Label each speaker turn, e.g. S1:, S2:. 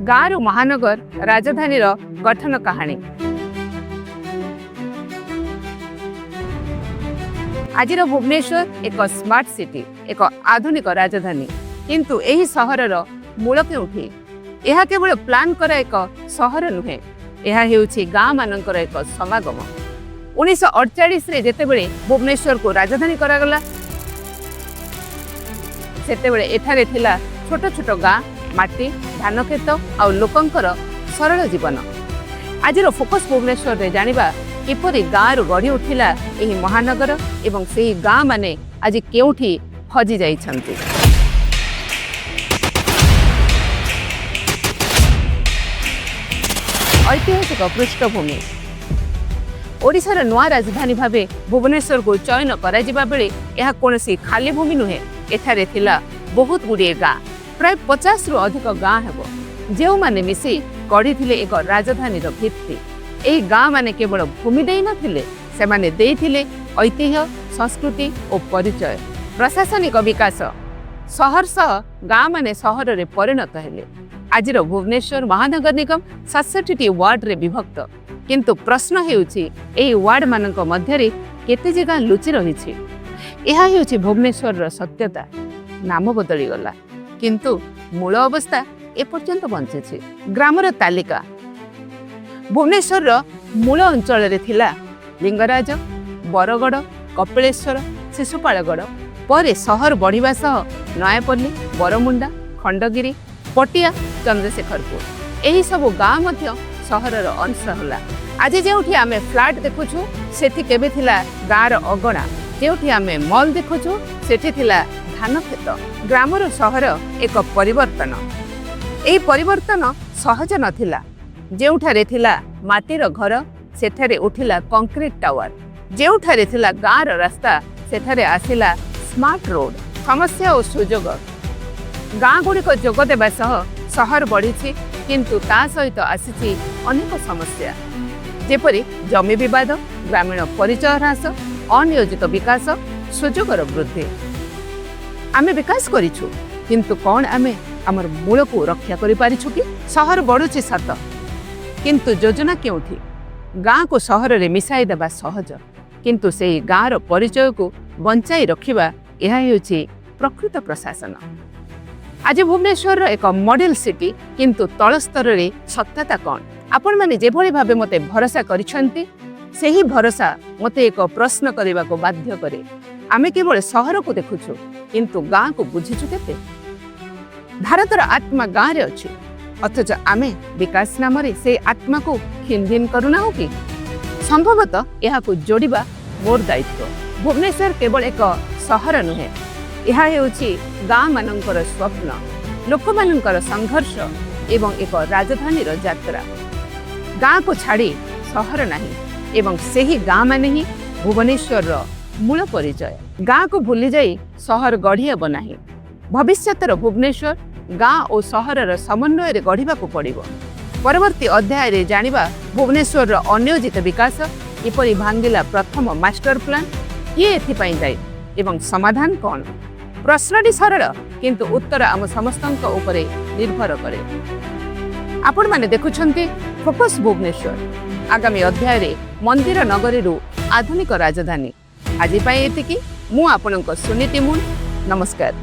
S1: ଗାଁରୁ ମହାନଗର ରାଜଧାନୀର ଗଠନ କାହାଣୀ। ଆଜିର ଭୁବନେଶ୍ୱର ଏକ ସ୍ମାର୍ଟ ସିଟି, ଏକ ଆଧୁନିକ ରାଜଧାନୀ। କିନ୍ତୁ ଏହି ସହରର ମୂଳ କେଉଁଠି? ଏହା କେବଳ ପ୍ଲାନ୍ କରା ଏକ ସହର ନୁହେଁ, ଏହା ହେଉଛି ଗାଁମାନଙ୍କର ଏକ ସମାଗମ। 1948ରେ ଯେତେବେଳେ ଭୁବନେଶ୍ୱରକୁ ରାଜଧାନୀ କରାଗଲା, ସେତେବେଳେ ଏଠାରେ ଥିଲା ଛୋଟ ଛୋଟ ଗାଁ, ମାଟି, ଧାନକ୍ଷେତ ଆଉ ଲୋକଙ୍କର ସରଳ ଜୀବନ। ଆଜିର ଫୋକସ୍ ଭୁବନେଶ୍ୱରରେ ଜାଣିବା କିପରି ଗାଁରୁ ଗଢ଼ି ଉଠିଲା ଏହି ମହାନଗର ଏବଂ ସେହି ଗାଁମାନେ ଆଜି କେଉଁଠି ହଜି ଯାଇଛନ୍ତି। ଐତିହାସିକ ପୃଷ୍ଠଭୂମି। ଓଡ଼ିଶାର ନୂଆ ରାଜଧାନୀ ଭାବେ ଭୁବନେଶ୍ୱରକୁ ଚୟନ କରାଯିବା ବେଳେ ଏହା କୌଣସି ଖାଲି ଭୂମି ନୁହେଁ। ଏଠାରେ ଥିଲା ବହୁତ ଗୁଡ଼ିଏ ଗାଁ, ପ୍ରାୟ 50ରୁ ଅଧିକ ଗାଁ ହେବ, ଯେଉଁମାନେ ମିଶି ଗଢ଼ିଥିଲେ ଏକ ରାଜଧାନୀର ଭିତ୍ତି। ଏହି ଗାଁମାନେ କେବଳ ଭୂମି ଦେଇନଥିଲେ, ସେମାନେ ଦେଇଥିଲେ ଐତିହ୍ୟ, ସଂସ୍କୃତି ଓ ପରିଚୟ। ପ୍ରଶାସନିକ ବିକାଶ। ସହର ସହ ଗାଁମାନେ ସହରରେ ପରିଣତ ହେଲେ। ଆଜିର ଭୁବନେଶ୍ୱର ମହାନଗର ନିଗମ 67ଟି ୱାର୍ଡରେ ବିଭକ୍ତ। କିନ୍ତୁ ପ୍ରଶ୍ନ ହେଉଛି, ଏହି ୱାର୍ଡମାନଙ୍କ ମଧ୍ୟରେ କେତେ ଜାଗା ଲୁଚି ରହିଛି? ଏହା ହେଉଛି ଭୁବନେଶ୍ୱରର ସତ୍ୟତା। ନାମ ବଦଳିଗଲା, କିନ୍ତୁ ମୂଳ ଅବସ୍ଥା ଏପର୍ଯ୍ୟନ୍ତ ବଞ୍ଚିଛି। ଗ୍ରାମର ତାଲିକା। ଭୁବନେଶ୍ୱରର ମୂଳ ଅଞ୍ଚଳରେ ଥିଲା ଲିଙ୍ଗରାଜ, ବରଗଡ଼, କପିଳେଶ୍ୱର, ଶିଶୁପାଳଗଡ଼। ପରେ ସହର ବଢ଼ିବା ସହ ନୟାପଲ୍ଲୀ, ବରମୁଣ୍ଡା, ଖଣ୍ଡଗିରି, ପଟିଆ, ଚନ୍ଦ୍ରଶେଖରପୁର, ଏହିସବୁ ଗାଁ ମଧ୍ୟ ସହରର ଅଂଶ ହେଲା। ଆଜି ଯେଉଁଠି ଆମେ ଫ୍ଲାଟ୍ ଦେଖୁଛୁ, ସେଠି କେବେ ଥିଲା ଗାଁର ଅଗଣା। ଯେଉଁଠି ଆମେ ମଲ୍ ଦେଖୁଛୁ, ସେଠି ଥିଲା ଧାନ କ୍ଷେତ। ଗ୍ରାମରୁ ସହର ଏକ ପରିବର୍ତ୍ତନ। ଏହି ପରିବର୍ତ୍ତନ ସହଜ ନଥିଲା। ଯେଉଁଠାରେ ଥିଲା ମାଟିର ଘର, ସେଠାରେ ଉଠିଲା କଂକ୍ରିଟ ଟାୱାର। ଯେଉଁଠାରେ ଥିଲା ଗାଁର ରାସ୍ତା, ସେଠାରେ ଆସିଲା ସ୍ମାର୍ଟ ରୋଡ। ସମସ୍ୟା ଓ ସୁଯୋଗ। ଗାଁ ଗୁଡ଼ିକ ଯୋଗ ଦେବା ସହ ସହର ବଢ଼ିଛି, କିନ୍ତୁ ତା ସହିତ ଆସିଛି ଅନେକ ସମସ୍ୟା, ଯେପରି ଜମି ବିବାଦ, ଗ୍ରାମୀଣ ପରିଚୟ ହ୍ରାସ, ଅନିୟୋଜିତ ବିକାଶ। ସୁଯୋଗର ବୃଦ୍ଧି। ଆମେ ବିକାଶ କରିଛୁ, କିନ୍ତୁ କ'ଣ ଆମେ ଆମର ମୂଳକୁ ରକ୍ଷା କରିପାରିଛୁ କି? ସହର ବଢ଼ୁଛି ସତ, କିନ୍ତୁ ଯୋଜନା କେଉଁଠି? ଗାଁକୁ ସହରରେ ମିଶାଇ ଦେବା ସହଜ, କିନ୍ତୁ ସେହି ଗାଁର ପରିଚୟକୁ ବଞ୍ଚାଇ ରଖିବା, ଏହା ହେଉଛି ପ୍ରକୃତ ପ୍ରଶାସନ। ଆଜି ଭୁବନେଶ୍ୱରର ଏକ ମଡେଲ ସିଟି, କିନ୍ତୁ ତଳ ସ୍ତରରେ ସତ୍ୟତା କ'ଣ? ଆପଣମାନେ ଯେଭଳି ଭାବେ ମୋତେ ଭରସା କରିଛନ୍ତି, ସେହି ଭରସା ମୋତେ ଏକ ପ୍ରଶ୍ନ କରିବାକୁ ବାଧ୍ୟ କରେ। ଆମେ କେବଳ ସହରକୁ ଦେଖୁଛୁ, କିନ୍ତୁ ଗାଁକୁ ବୁଝିଛୁ କେତେ? ଭାରତର ଆତ୍ମା ଗାଁରେ ଅଛି, ଅଥଚ ଆମେ ବିକାଶ ନାମରେ ସେଇ ଆତ୍ମାକୁ ଖିନଭିନ କରୁନାହୁଁ କି? ସମ୍ଭବତଃ ଏହାକୁ ଯୋଡ଼ିବା ମୋର ଦାୟିତ୍ୱ। ଭୁବନେଶ୍ୱର କେବଳ ଏକ ସହର ନୁହେଁ, ଏହା ହେଉଛି ଗାଁମାନଙ୍କର ସ୍ୱପ୍ନ, ଲୋକମାନଙ୍କର ସଂଘର୍ଷ ଏବଂ ଏକ ରାଜଧାନୀର ଯାତ୍ରା। ଗାଁକୁ ଛାଡ଼ି ସହର ନାହିଁ ଏବଂ ସେହି ଗାଁମାନେ ହିଁ ଭୁବନେଶ୍ୱରର ମୂଳ ପରିଚୟ। ଗାଁକୁ ଭୁଲିଯାଇ ସହର ଗଢ଼ି ହେବ ନାହିଁ। ଭବିଷ୍ୟତର ଭୁବନେଶ୍ୱର ଗାଁ ଓ ସହରର ସମନ୍ୱୟରେ ଗଢ଼ିବାକୁ ପଡ଼ିବ। ପରବର୍ତ୍ତୀ ଅଧ୍ୟାୟରେ ଜାଣିବା ଭୁବନେଶ୍ୱରର ଅନିୟୋଜିତ ବିକାଶ କିପରି ଭାଙ୍ଗିଲା ପ୍ରଥମ ମାଷ୍ଟର ପ୍ଲାନ୍, କିଏ ଏଥିପାଇଁ ଦାୟୀ ଏବଂ ସମାଧାନ କ'ଣ? ପ୍ରଶ୍ନଟି ସରଳ, କିନ୍ତୁ ଉତ୍ତର ଆମ ସମସ୍ତଙ୍କ ଉପରେ ନିର୍ଭର କରେ। ଆପଣମାନେ ଦେଖୁଛନ୍ତି ଫୋକସ୍ ଭୁବନେଶ୍ୱର। ଆଗାମୀ ଅଧ୍ୟାୟରେ ମନ୍ଦିର ନଗରୀରୁ ଆଧୁନିକ ରାଜଧାନୀ। ଆଜି ପାଇଁ ଏତିକି। ମୁଁ ଆପଣଙ୍କ ସୁନୀତି ମୁନ୍। ନମସ୍କାର।